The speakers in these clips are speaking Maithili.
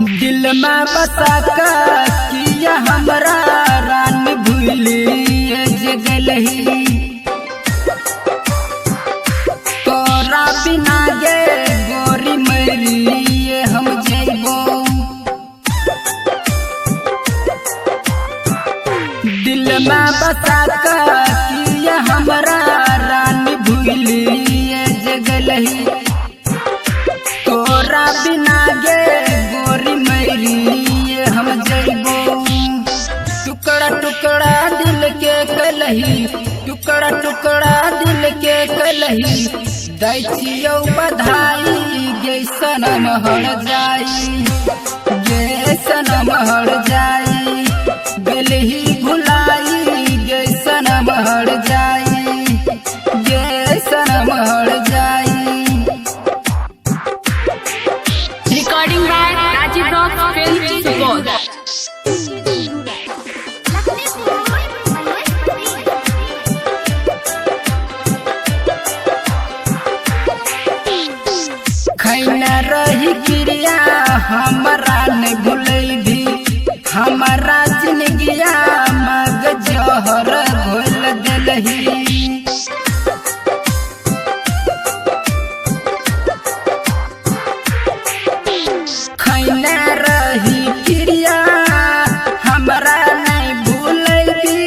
दिल में बसा के किया हमरा रानी भूली जे गेलही। तोरा बिना गे गोरी मरी हम जइबो। दिल में बसा के किया हमरा रानी भूली जे गेलही। तोरा बिना गे गोरी मरी हम जइबो। टुकड़ा टुकड़ा दिल के कलही, टुकड़ा टुकड़ा दिल के कलही, दै छियौ बधाई गे सनम हर जाई, गे सनम हर जाई, गेलही भुलाई गे सनम हर जाई, गे सनम हर जाई। Recording by Rajiv Rock Film Supaul. खैना रही क्रिया हमरा नहीं भूलैबी, हमारा जिंदगिया मग जहर घोल देलही। खैना रही क्रिया हमरा नहीं भूलैबी,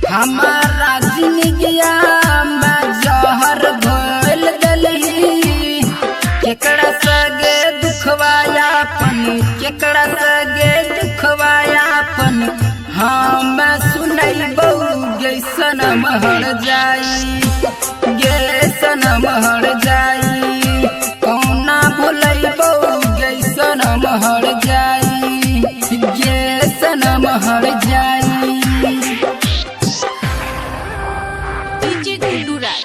हमारा जिंदगिया में जहर घोल देलही। केकरा सगे दुखवायापन, केकरा सगे दुखवायापन, हम सुनैबौ गे सनम हर जाई, गे सनम हर जाई, कौना भुलैबौ गे सनम हर जाई, गे सनम हर जाई। DJ Guddu Raj.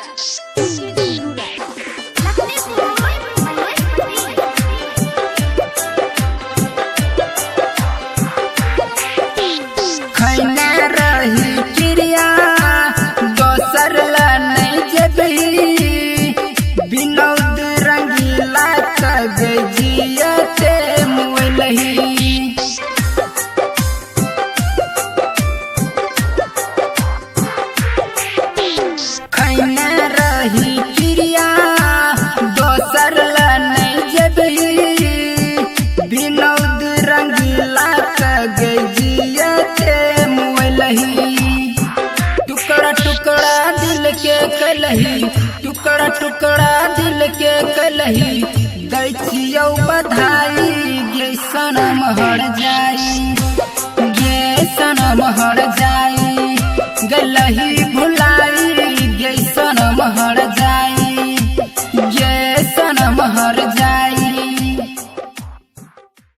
खैना रही क्रिया दोसर ला नहीं जेबही, विनोद रंगीला कगे जियते मुलही। खैना रही क्रिया दोसर ला नहीं जेबही, विनोद रंगीला कगे जियते मुलही। टुकड़ा टुकड़ा दिल के कलही, टुकड़ा टुकड़ा दिल के कलही, दै छियौ बधाई गे सनम हर जाई, गे सनम हर जाई, गेलही।